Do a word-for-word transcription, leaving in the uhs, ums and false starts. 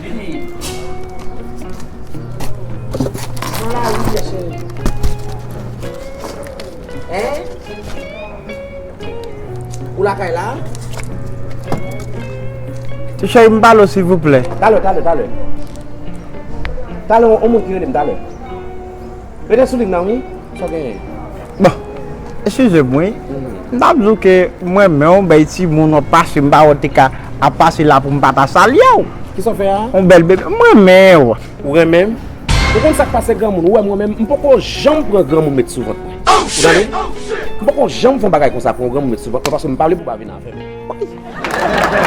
Vini. Nan lari, cheri. Hein? Ou lakay la? Ti cheri, m pale w, silvouplè. Talè, talè, talè. Talè, on moun ki rele m talè. Rete sou liy nan, wi. Sa w genyen? Bon, eskize m, wi. M t ap di w ke m renmen w, bay timoun w ap pase, m pa wè w te ka ap pase la pou m pa ta salye w. Kisa w fè a? On bèl bebe, m renmen w. Ou renmen m? Ou konn sa k pase granmoun? Ou wè mwen menm, m poko janm pran granmoun met sou vant mwen. Ou tande? M poko janm fè yon bagay konsa pou yon granmoun met sou vant mwen, paske m pa vle pou pa vin avè m.